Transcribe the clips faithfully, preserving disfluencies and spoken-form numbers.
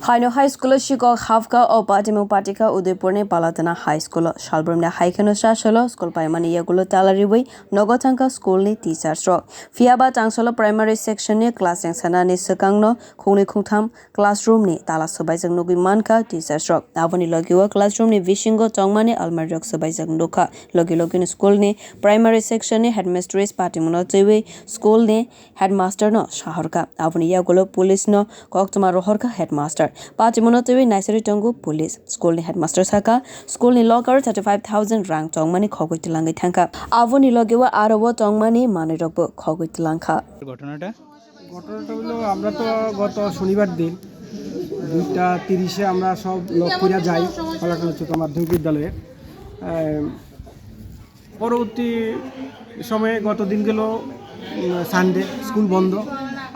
Haino high school o sikok hapkha o patimung patikha Udaipurni Palatana High School o. Salbrumni haikheno sasalo school paimani yagulo tala riwi nogo thangkha school ni teachers rok. Phiyaba Tangsalo primary section ni class rengsanani swkangno khungnwi khungtham classroom ni tala swbaijak nugwi mankha teachers rok. Aboni logio classroom ni bisingo tongmani almari rok swbaijak nukha. Logi logino school ni primary section ni headmistress patimungno twiwi school ni headmaster no sahorkha. Aboni yagulo police no koktwma rohorkha headmaster. Patimungno twiwi naisari tongo police. School ni headmaster sakha, school ni locker thirty five thousand rang tongmani khogwi twlangwi thangkha. Aboni logio aro o tongmani manwi rokbo khogwi twlangkha. ঘটনাটা? ঘটনাটা হলো, আমরা তো গত শনিবার দিন দুইটা তিরিশে আমরা সব লক করিয়া যাই পালাটন উচ্চতর মাধ্যমিক বিদ্যালয়ে। আহ, পরবর্তী সময়ে গত দিন গেল, উম, সানডে, স্কুল বন্ধ।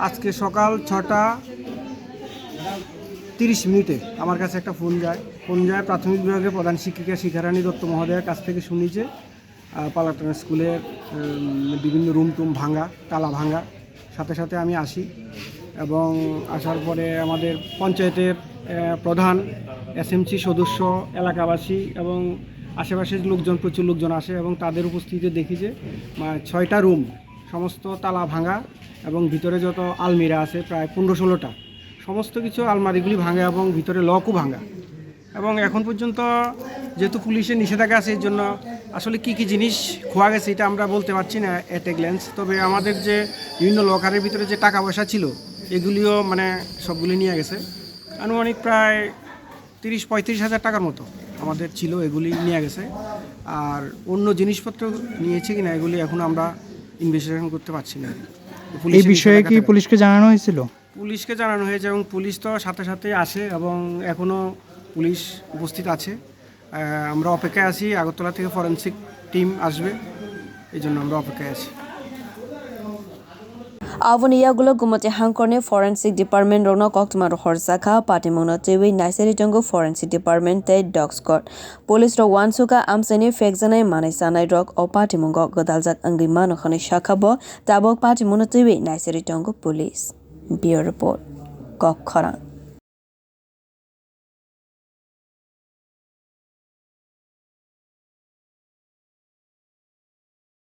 আজকে সকাল ছটা তিরিশ মিনিটে আমার কাছে একটা ফোন যায়। ফোন যায় প্রাথমিক বিভাগের প্রধান শিক্ষিকা শিখারানী দত্ত মহোদয়ের কাছ থেকে, শুনি যে আহ, পালাটান স্কুলের, উম, বিভিন্ন রুম টুম ভাঙা, তালা ভাঙা। সাথে সাথে আমি আসি এবং আসার পরে আমাদের পঞ্চায়েতের, আহ, প্রধান, এসএমসি সদস্য, এলাকাবাসী এবং আশেপাশের লোকজন, প্রচুর লোকজন আসে এবং তাদের উপস্থিতিতে দেখি যে, আহ, ছয়টা রুম সমস্ত তালা ভাঙা এবং ভিতরে যত আলমিরা আছে প্রায় পনেরো ষোলোটা, সমস্ত কিছু আলমারিগুলি ভাঙা এবং ভিতরে লকও ভাঙা। এবং এখন পর্যন্ত যেহেতু পুলিশের নিষেধাজ্ঞা আছে, এর জন্য আসলে কি কি জিনিস খোয়া গেছে এটা আমরা বলতে পারছি না at a glance। তবে আমাদের যে বিভিন্ন লকারের ভিতরে যে টাকা পয়সা ছিল, এগুলিও মানে সবগুলি নিয়ে গেছে। আনুমানিক প্রায় তিরিশ পঁয়ত্রিশ হাজার টাকার মতো আমাদের ছিল, এগুলি নিয়ে গেছে। আর অন্য জিনিসপত্র নিয়েছে কিনা এগুলি এখন আমরা ইনভেস্টিগেশন করতে পারছি না। এই পুলিশের বিষয়ে কি নিষেধাজ্ঞা থাকায়। পুলিশকে জানানো হয়েছিল? পুলিশকে জানানো হয়েছে এবং পুলিশ তো সাথে সাথে আসে এবং এখনও পুলিশ উপস্থিত আছে। আহ, আমরা অপেক্ষায় আছি, আগরতলা থেকে ফরেন্সিক টিম আসবে, এই জন্য আমরা অপেক্ষায় আছি। Aboni yagulo Gumoti hangkorni forensic department rokno koktwma rohorjakha, patimungno twiwi naisari tongo forensic department tei dog squad. Police rok uansukha amchaini phekjaknai manwi chanai rok o patimungo gwdaljak wngwi mano hwnwi sakha bo, tabuk patimungno twiwi naisari tongo police. Bureau Report, Kok Khorang.